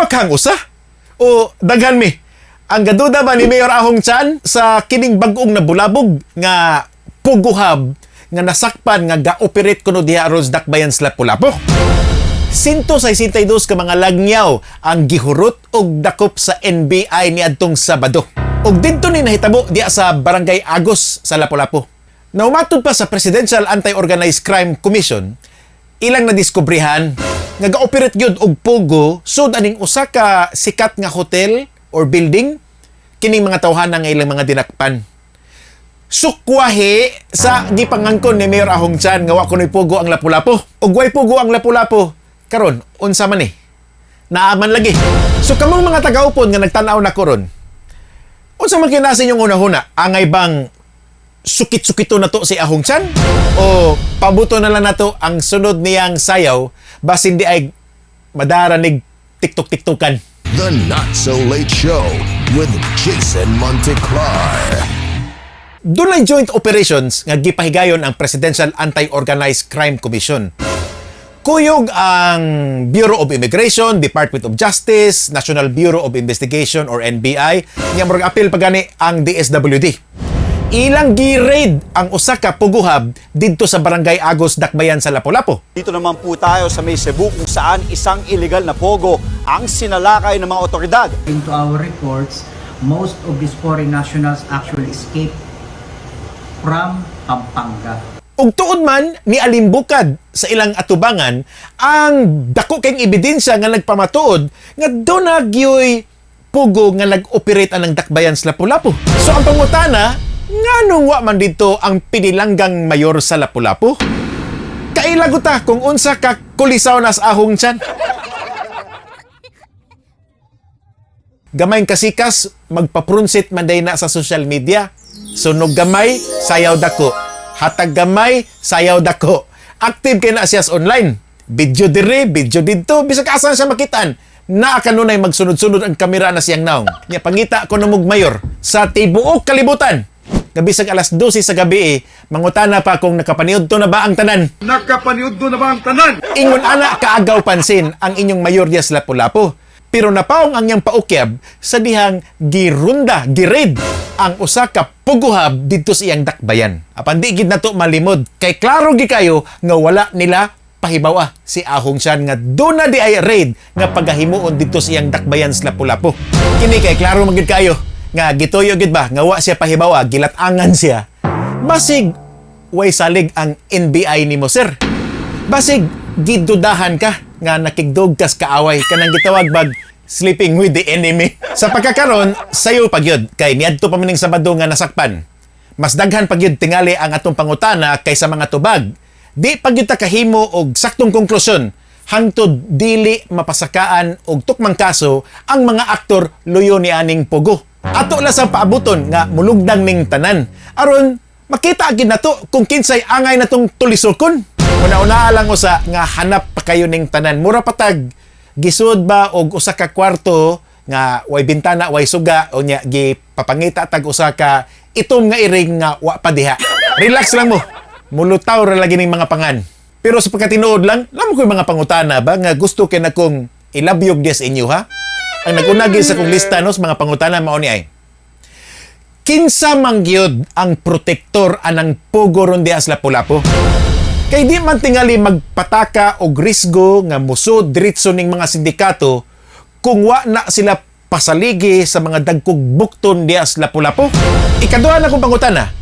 Ba kang usa? O daghan mi? Ang gaduda ba ni Mayor Ahong Chan sa kining bag-ong nabulabog nga POGO hub nga nasakpan nga ga-operate kuno diha aron sa dakbayan sa Lapu-Lapu? 162 ka mga lagyaw ang gihurot og dakop sa NBI niadtong Sabado. Og didto ni nahitabo diha sa Barangay Agos sa Lapu-Lapu. Naumatod pa sa Presidential Anti-Organized Crime Commission, ilang nadiskubrihan nga ga-operate gyud og POGO sud aning usa ka sikat nga hotel or building kining mga tawhana nga ilang mga dinakpan. Sukwahi sa gipangangkon ni Mayor Ahong Chan nga wa kunoy POGO ang Lapu-Lapu. Ug way POGO ang Lapu-Lapu karon, unsa man ni? Naaman lagi. So kamong mga tagaupon nga nagtan-aw na karon, unsa man kinasa inyong hunahuna? Angay bang sukit-sukito na to si Ahong Chan? O pabuto na lang nato ang sunod niyang sayaw basin di ay madaranig TikTok-tiktokan? The Not So Late Show with Jason Monteclar. Dunay joint operations nga gipahigayon ang Presidential Anti-Organized Crime Commission. Kuyog ang Bureau of Immigration, Department of Justice, National Bureau of Investigation or NBI, nga murag apil pa gani ang DSWD. Ilang gi-raid ang usa ka POGO hub didto sa Barangay Agos, Dakbayan sa Lapu-Lapu. Dito naman po tayo sa may Cebu kung saan isang illegal na POGO ang sinalakay ng mga otoridad. Into our reports, most of these foreign nationals actually escaped from Pampanga. Ug tuod man ni alimbukad sa ilang atubangan ang dako kayong ebidensya nga nagpamatuod nga duna gyoy POGO nga nag-operate anang dakbayan sa Lapu-Lapu. So ang pangutana, nganong wa man dito ang pinilanggang mayor sa Lapu-Lapu? Kaila ta kung unsa ka kulisaw nas Ahong Chan. Gamay kasikas, magpaprunsit man day na sa social media. Sunog gamay, sayaw dako. Hatag gamay, sayaw dako. Active kay na siya sa online. Video dire, video didto, bisag asa siya makitaan. Naa kanunay magsunod-sunod ang kamera na siyang naong. Nya pangita ko namog mayor sa tibuok kalibutan. Nga bisag alas 12 sa gabi eh, mangutana pa kung nakapaniudto na ba ang tanan. Nakapaniudto na ba ang tanan? Ingon ana kaagaw pansin ang inyong mayor diya sa Lapu-Lapu. Pero napaong ang iyang paukyab sa dihang girunda, giraid ang usa ka POGO hub didto sa iyang dakbayan. Apan di gid nato malimod kay klaro gi kayo nga wala nila pahibawa si Ahong Chan nga duna di ay raid nga pagahimuon didto sa iyang dakbayan sa Lapu-Lapu. Kini kay klaro man gid kayo nga gituyo gid ba nga wa siya pahibawa, gilat-angan siya. Basig way salig ang NBI nimo, sir. Basig gidudahan ka nga nakigdog kas kaaway, kanang gitawag bag sleeping with the enemy. Sa pagkakaron, sayo pagyud kay niadto pa mining Sabado nga nasakpan. Mas daghan pagyud tingali ang atong pangutana kaysa mga tubag. Di pagyud ta kahimo og saktong konklusyon hangtod dili mapasakaan og tukmang kaso ang mga aktor luyo ni aning POGO. Ato lang sa paabuton nga mulugdang ning tanan aron makita gid nato kung kinsay angay natong tulisokon. Una-una lang usa nga hanap pa kayo ning tanan. Mura patag gisud ba og usa ka kwarto nga way bintana, way suga, o nya gipapangita tag usa ka itom nga iring nga wa pa diha. Relax lang mo. Mulutaw ra lagi ning mga pangan. Pero sa pagkatinuod lang, namo ko'y mga pangutana ba nga gusto kay na kong ilabyog diya sa inyo ha. Ang nagunagi sa kong lista no sa mga pangutana mao ni ay: Kinsa man gyud ang protektor anang POGO ron diha sa Lapu-Lapu? Kay di man tingali magpataka og risgo nga musod diretso ning mga sindikato kung wa na sila pasaligi sa mga dagkog bukton diha sa Lapu-Lapu. Ikaduha na kong pangutana,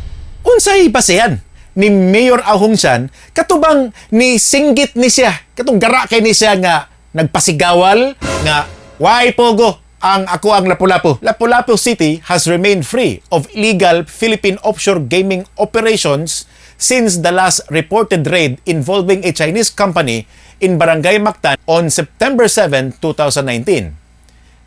unsay basehan ni Mayor Ahong Chan katubang ni singgit ni siya, katong gara kay ni siya nga nagpasigawal nga way POGO ang ako ang Lapu-Lapu? Lapu-Lapu City has remained free of illegal Philippine offshore gaming operations since the last reported raid involving a Chinese company in Barangay Mactan on September 7, 2019.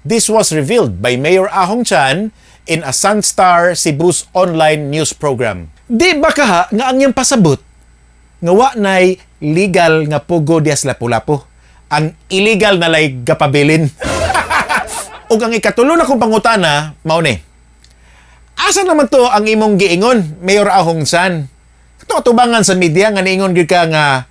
This was revealed by Mayor Ahong Chan in a Sunstar Cebu's online news program. Di ba kaha nga ang iyang pasabot nga wa nay legal nga POGO diya sa Lapu-Lapu? Ang illegal na lay gapabilin. Ug ang ikatulo na kong pangutana, mao ni: Asa naman to ang imong giingon, Mayor Ahong Chan? Kato atubangan sa media nga niingon gyud ka nga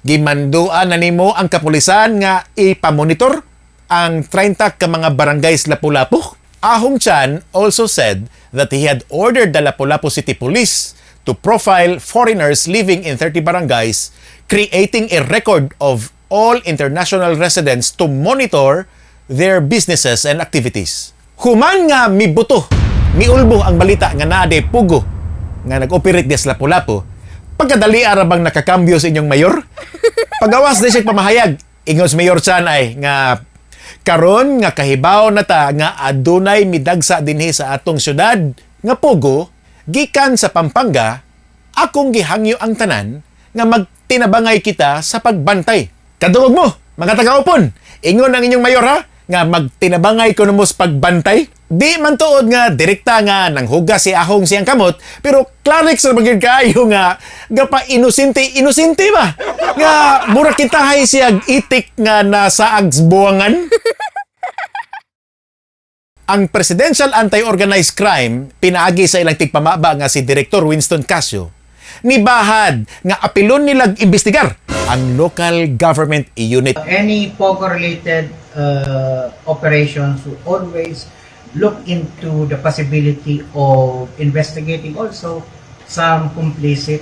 gimanduan na nimo ang kapulisan nga ipamonitor ang 30 ka mga barangays Lapu-Lapu. Ahong Chan also said that he had ordered the Lapu-Lapu City Police to profile foreigners living in 30 barangays, creating a record of all international residents to monitor their businesses and activities. Human nga mibuto, miulbo ang balita nga naa diay POGO nga nag-operate diha sa Lapu-Lapu, pagkadali ara bang nakakambyo sa inyong mayor? Pagawas na siya pamahayag, ingon si Mayor Chan ay nga karon nga kahibaw na ta nga adunay midagsa dinhi sa atong syudad nga POGO gikan sa Pampanga, akong gihangyo ang tanan nga magtinabangay kita sa pagbantay. Kadungog mo, mga taga-upon, ingon ang inyong mayor ha, nga magtinabangay kuno mo sa pagbantay. Di man tuod nga direkta nga nang hugas si Ahong siyang kamot, pero klarix ra magyud kaayo nga gapa inosente inosente ba? Nga mura kitahay siya itik nga nasaag sa buwangan. Ang Presidential Anti-Organized Crime, pinaagi sa ilang tigpamaba nga si Director Winston Casio, nibahad nga apilon nilag imbestigar ang local government unit. Any POGO-related operations will always look into the possibility of investigating also some complicit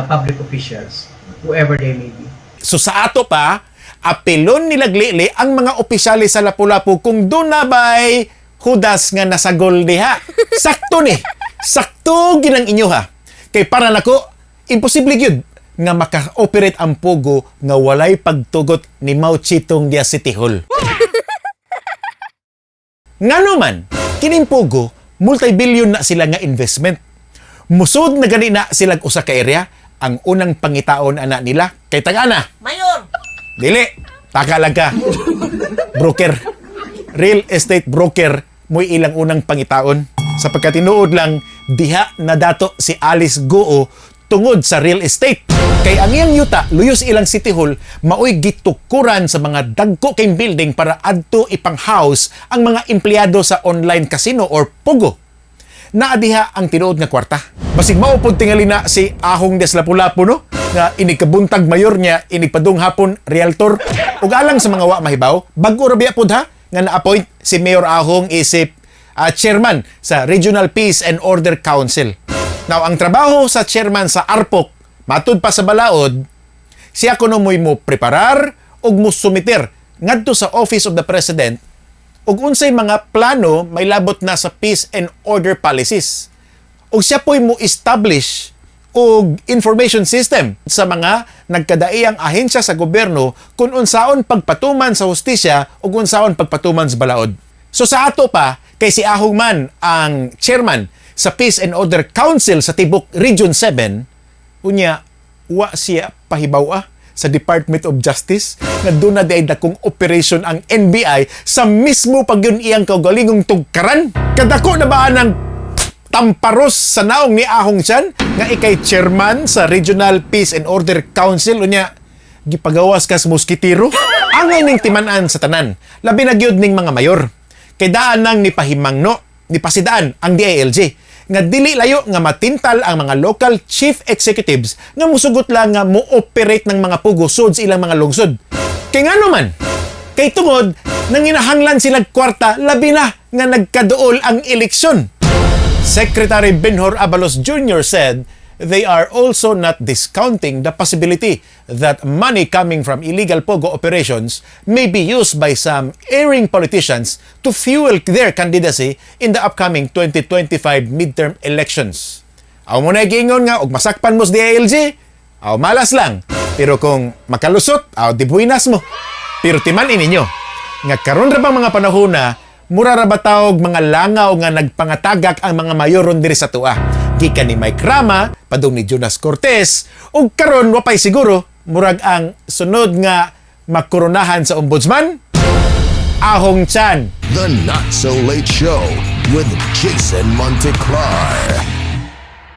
public officials, whoever they may be. So sa ato pa, apilon nilag lili ang mga opisyales sa Lapu-Lapu kung duna bay Judas nga nasagol diha. Sakto ni. Sakto ginang inyo ha. Kay para nako, imposible gyud nga maka-operate ang POGO nga walay pagtugot ni Mao Zedong diya City Hall. Ngano man, kining POGO, multi-billion na sila nga investment. Musod na gani na sila usa ka area, ang unang pangitaon ana nila kay tag-ana. Mayor! Dili, taka lang ka. Broker. Real estate broker mo'y ilang unang pangitaon. Sa pagkatinuod lang, diha na dato si Alice Guo tungod sa real estate. Kay ang iyang yuta, luyos ilang City Hall, maoy gitukuran sa mga dagko kay building para adto ipang-house ang mga empleyado sa online casino or POGO. Naa diha ang tinuod nga kwarta. Basig mao pud tingali na si Ahong des Lapu-Lapu, no, nga inigkabuntag mayor niya, inigpadung hapon realtor. Ug alang sa mga wa mahibaw, bag-o ra biya pud ha nga na-appoint si Mayor Ahong isip chairman sa Regional Peace and Order Council. Now, ang trabaho sa chairman sa ARPOC, matud pa sa balaod, siya kuno mo'y mo preparar ug mo sumiter ngadto sa Office of the President ug unsay mga plano may labot na sa peace and order policies. Ug siya po'y mo establish og information system sa mga nagkadaiyang ahensya sa gobyerno kung unsaon pagpatuman sa hustisya ug unsaon pagpatuman sa balaod. So sa ato pa, kay si Ahong man ang chairman sa Peace and Order Council sa tibok Region 7, unya wa siya pahibaw sa Department of Justice nga duna diay dakong operation ang NBI sa mismo pagyun iyang kaugalingong tugkaran. Kadako na ba ng tamparos sa naong ni Ahong Chan nga ikay chairman sa Regional Peace and Order Council, unya gipagawas kas moskitero? Angay ning timan-an sa tanan, labi na gyud ning mga mayor. Kay daan nang nipahimangno, nipasidaan ang DILG nga dili layo nga matintal ang mga local chief executives nga musugot lang nga mo-operate ng mga POGO sud sa ilang mga lungsod. Kay ngano man? Kay tungod nanginahanglan silag kwarta, labi na nga nagkaduol ang eleksyon. Secretary Benhur Abalos Jr. said they are also not discounting the possibility that money coming from illegal POGO operations may be used by some erring politicians to fuel their candidacy in the upcoming 2025 midterm elections. Aw mo na giingon nga og masakpan mo sa DILG, aw malas lang. Pero kung makalusot, aw dibuinas mo. Pero timan ninyo nga karon ra bang mga panahon na mura ra ba tawog mga langaw nga nagpangatagak ang mga mayoron diri sa tua. Gikan ni Mike Rama, padung ni Jonas Cortez, ug karon wa pay siguro, murag ang sunod nga makoronahan sa ombudsman, Ahong Chan. The Not So Late Show with Jason Monteclar.